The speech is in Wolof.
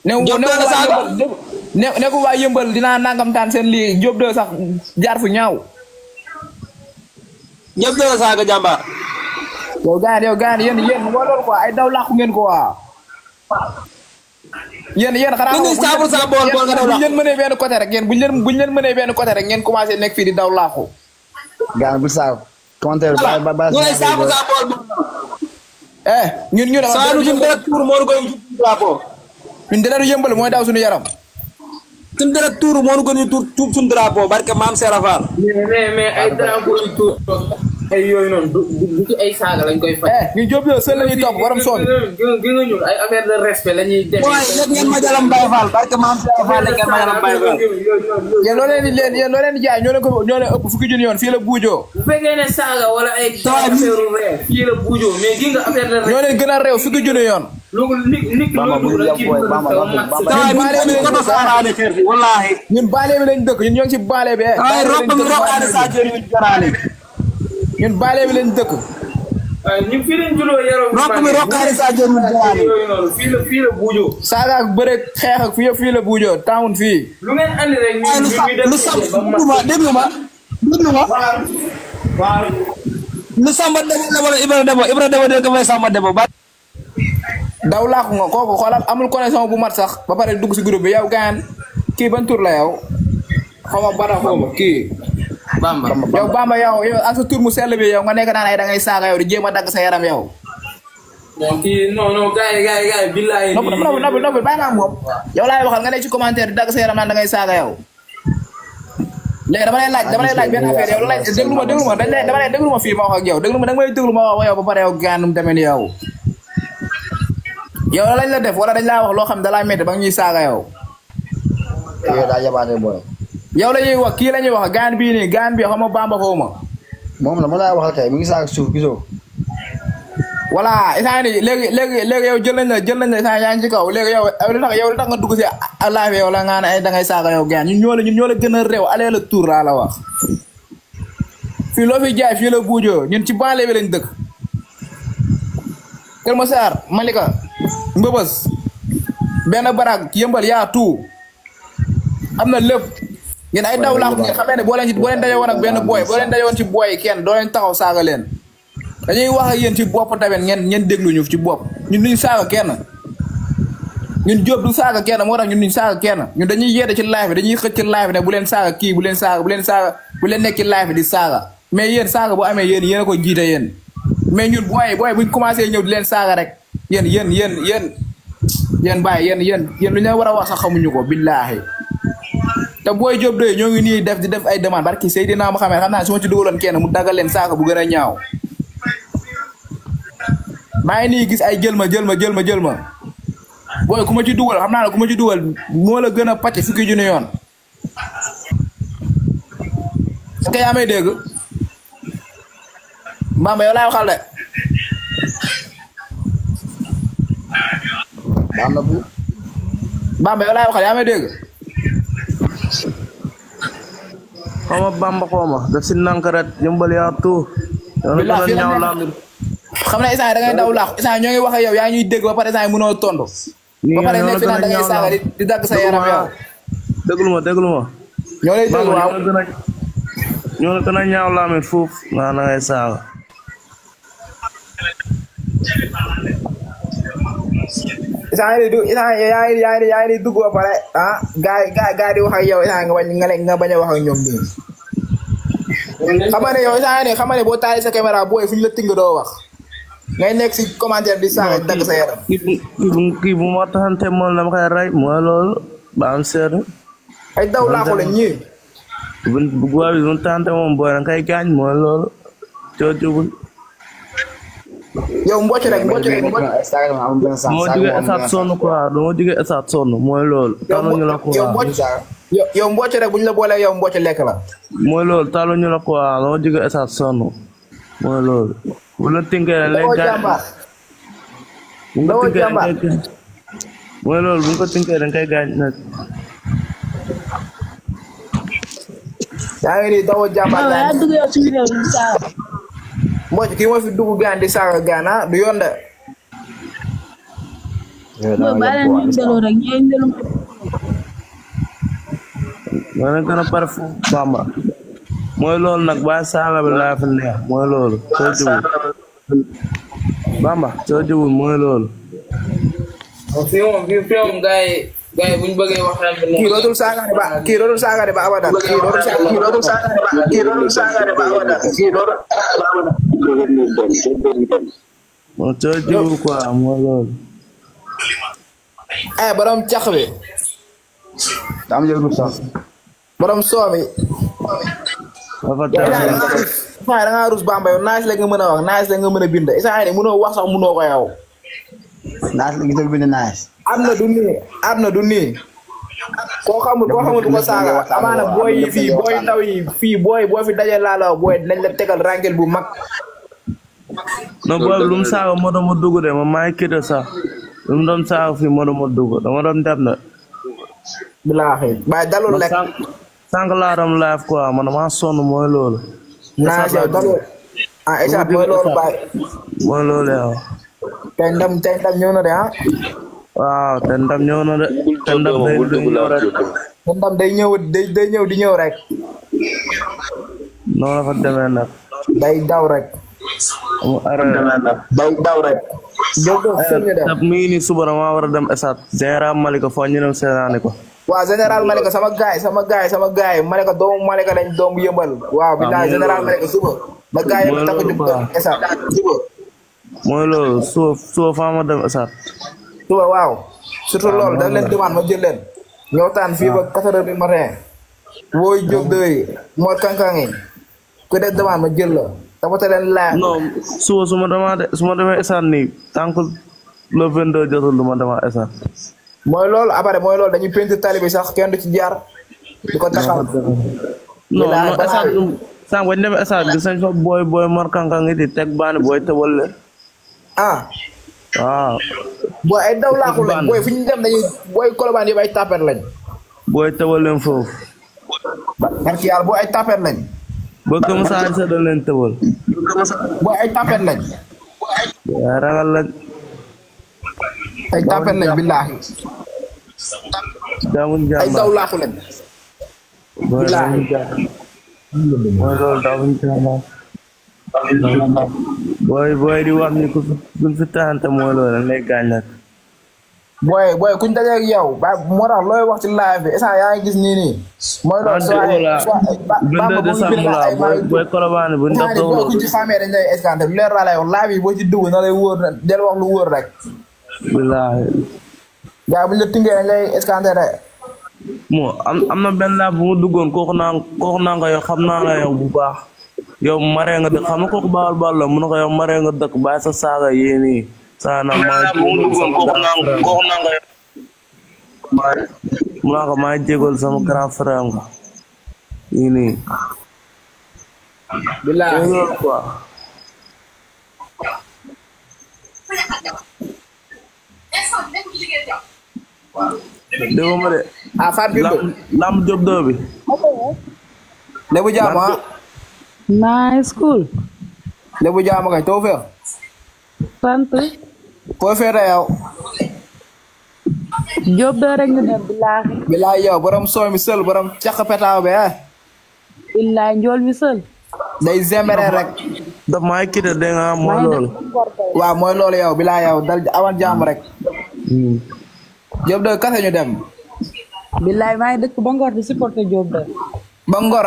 ne ko waa yëmbal dinaa nangam taan seen lii Diop de sax jaar fu ñaaw. Diop de saaga jàmbaar. yow gaan yéen moo loolu quoi ay daw làqu ngeen ko waa. yéen xanaa bu ñu leen mënee benn côté rek yéen bu ñu leen mënee benn côté rek ngeen commencé nekk fii di daw làqu. gaan bu saabu. commentaire ba ñun dara yëmbal mooy daw suñu yaram. suñu dara tuur moo ñu gën a tuur suñu drapeau barke maam Serafal. mais ay drapeau yu tuur ay yooyu noonu du ci ay saaga lañ koy fay. ñu Diop seul la ñuy topp waram sonn. gi nga ñun ay affaire de respect la ñuy def. waaye léegi ngeen ma jalam Baye Fall barke maam Serafal ngeen ma jalam Baye Fall. yéen loo leen di jaay ñoo leen ëpp fukki junni yoon fii la buujoo. bu fekkee ne saaga wala ay affaire réew fii la buujoo mais gi nga affaire de respect. ñoo leen gën a réew fukki junni yoon. ñun baale bi lañ dëkk ñun ñoo ngi ci baale bi. ñun baale bi lañ dëkk. ñun fii lañ juddoo fii la buujoo. saaga ak bëre xeex ak fii la buujoo taawun fii. lu ngeen andi rek déglu ma. lu Samba Debo la wala Ibra Debo dégg nga may Samba Debo ba. daw laaku nga kooku xoolal amul connexion bu mat sax ba pare dugg si groupe bi yow gaan kii ban tur la yow xaw ma bara xaw ma kii. Bamba yow ak sa tur mu sell bi yow nga nekk naan ay da ngay saaga yow di jéem a dagg sa yaram yow. kii non gars yi billahi. noppi bàyyi naa moom. yow laay waxal nga nekk ci commentaire di dagg sa yaram naan da ngay saaga yow. léegi dama lay laaj benn affaire yow laaj déglu ma déglu ma fii ma wax ak yow déglu ma da nga may déglu ma wax yow ba pare yow gaan nu mu demee ni yow. yow lañ la def wala dañ laa wax loo xam ne da laa métti ba nga ñuy saaga yow. yow la ñuy wax kii la ñuy wax gaan bii nii gaan bii xam nga Bamba xaw ma. moom la ma laa waxal kay mi ngi saaga suuf gisoo. voilà instant yii léegi yow jël nañ la instant yaa ngi ci kaw léegi yow li tax nga dugg si live yow la nga ne ay da ngay saaga yow gaan ñun ñoo la gën a réew aller le tour laa la wax. fii loo fi jaay fii la buujoo ñun ci banlieue bi lañ dëkk. Kër Massar Malika Mbëbës benn baraag yëmbal yaa tout am na lépp ngeen ay daw laax ngeen xamee ne boo leen dajewoon ak benn booy boo leen dajewoon ci booy kenn doo leen taxaw saaga leen dañuy wax ak yéen ci bopp tamit ngeen déglu ñu ci bopp ñun duñ saaga kenn ñun Diop du saaga kenn moo tax ñun duñ saaga kenn ñun dañuy yeede ci live bi dañuy xëcc ci live bi ne bu leen saaga kii bu leen nekk ci live bi di saaga mais yéen saaga bu amee yéen a ko jiite yéen mais ñun booy buñ commencé ñëw di leen saaga rek yéen bàyyi yéen lu ñu war a wax sax xamuñu ko billaahi te booy Diop doy ñoo ngi nii di def ay demande barki Seydina Muhammad xam naa su ma ci dugaloon kenn mu dagal leen saaga bu gën a ñaaw maa ngi nii gis ay jël ma booy ku ma ci dugal xam naa ne ku ma ci dugal moo la gën a pàcc fukki junni yoon est-ce que yaa may dégg Bamba yow laay waxal de. Bamba yow laay waxal yaa may dégg. xaw ma Bamba xaw ma daf si nankaret yëmbal yaa tuur. xam na instant da ngay daw laax instant ñoo ngi wax ak yow yaa ñuy dégg ba pare instant mënoo tontu. ba pare nekk fi naan da ngay saaga di dagg sa yaram yow. déglu ma. ñoo lay déglu waaw ñoo la gën a ñaaw laa amee foofu nga da ngay saaga. yaa ngi dugg ba pare ah gaa di wax ak yow nga bañ a wax ak ñoom nii. xam nga ne yow xam nga ne boo taali sa caméra booy fu ñu la ting doo wax ngay nekk si commentaire di saaga dagg sa yaram. kii bu ma taxante moom dama koy rey mooy loolu ba am seetlu. ay daw laaxu la ñii. bu góor bi bu taxante moom booy na kay gaañ mooy loolu coocugul. yow mbocc rek moo jógee esaat sonn quoi dama jógee esaat sonn mooy loolu. taluñu la quoi yow mbocc rek bu ñu la boolee yow mbocc lekk la. mooy loolu taluñu la quoi dama jógee esaat sonn mooy loolu. bu la tënkee lay gaañ mooy loolu bu ñu ko tënkee dañ koy gaañ nag. yaa ngi nii dawoo jàmbaar mbocc kii moo fi dugg gaan di saaga gaan ah du yoon de. Boy bala ñu delo rek ñeen delu. ma ne gën a pare fu Bamba mooy loolu nag ba saaga bi laa fi neex mooy loolu soo jiwul Bamba soo jiwul mooy loolu fii moom gars yi buñ bëggee waxtaan bi kii dootul saagaane ba abadan kii dootul saagaane ba abadan moom soo jiwul quoi mooy loolu borom cax bi dama jël bu sax borom soomi dafa tax da nga rus Bamba yow naaj la nga mën a wax naaj la nga mën a bind isa ne mënoo wax sax mënoo ko yow naaj la gisal bind naaj am na du nii koo xamul du ko saaga amaana booy yi fii booy ndaw yi fii booy boo fi daje laalaw booy dinañ la tegal rangel bu mag non boobu lu mu saaga moo doon ma dugg de ma maay kii de sax lu mu doon saaga fii moo doon ma dugg dama doon dem de bilaahi baay dalul lekk sànq laa doon live quoi man maa sonn mooy loolu naa yow dalul Esat mooy loolu baay mooy loolu yow tey ndam ñëw na de waaw te ndam ñëw na de te ndam day ñëw rek te ndam day ñëw di ñëw rek noonu la fa demee nag day daw rek day daw rek tab mi ngi nii suba dama war a dem Esat général Malika foo ñu dem seetaani ko waaw général Malika sama gaay Malika doomu Malika lañ doomu yëmbal waaw bilaay général Malika suba ba gaay yëpp takk jub Esat suba mooy loolu suba faa ma dem Esat suba waaw surtout loolu da leen demande ma jël leen ñoo taan fii ba 4 heures du matin wooy jóg dëy moo kankangi ku def demande ma jël la dafa te leen laaj non suba su ma demee Esat nii tant que le 22 jotul du ma demaa Esat mooy loolu après mooy loolu dañuy peinture tali bi sax kenn du ci jaar di ko taxaw non Esat sànq bañ demee Esat gis nañ fa booy mar kankangi di teg baani booy tëbal leen waaw booy ay daw laaxu lañ booy fu ñu dem dañuy booy Colobane yëpp ay tapet lañ booy tëbal leen foofu barki yàlla booy ay tapet lañ ba gëm saa sa dañ leen tëbal booy ay tapet lañ ragal lañ ay tapet lañ billaahi ay daw laaxu lañ billaahi mooy loolu daawuñ jàmbaar booy di wax ni kuñ fi taxante mooy loolu dañ lay gaañ nag booy kuñ dajee ak yow ba moo tax looy wax ci live bi instant yaa ngi gis nii mooy loolu booy Colobane bu ndax booy kuñ ci xamee dañ lay escanté lu leer laa lay wax live yi boo ci dugg na lay wóor na del wax lu wóor rek billaahi gaa buñ la tingee dañ lay escanté de moo am na benn live bu mu duggoon kooku naa nga yow xam naa la yow bu baax yow maree nga dëkk xam nga kooku baal la mun na ko yow maree nga dëkk bàyyi sa saaga yéeni saa na maa jégal sama grand frère nga yéeni billahi quoi déggoo ma de Fat Bintou lamb job doo bi Lebu Jaama Nice school. Lebu Jaama kay too feex Sant. koo feete yow Job doo rek ñu dem billaahi. billahi yow borom sooy mi sël borom caq petaaw be Billaahi njool mi sël. day zembere rek daf maay kite dégg nga mooy loolu waaw mooy loolu yow billahi yow dal awan jàmm rek Job doo kase ñu dem Billaahi maa ngi dëkk ba Ngor di supporter Job doo. ba Ngor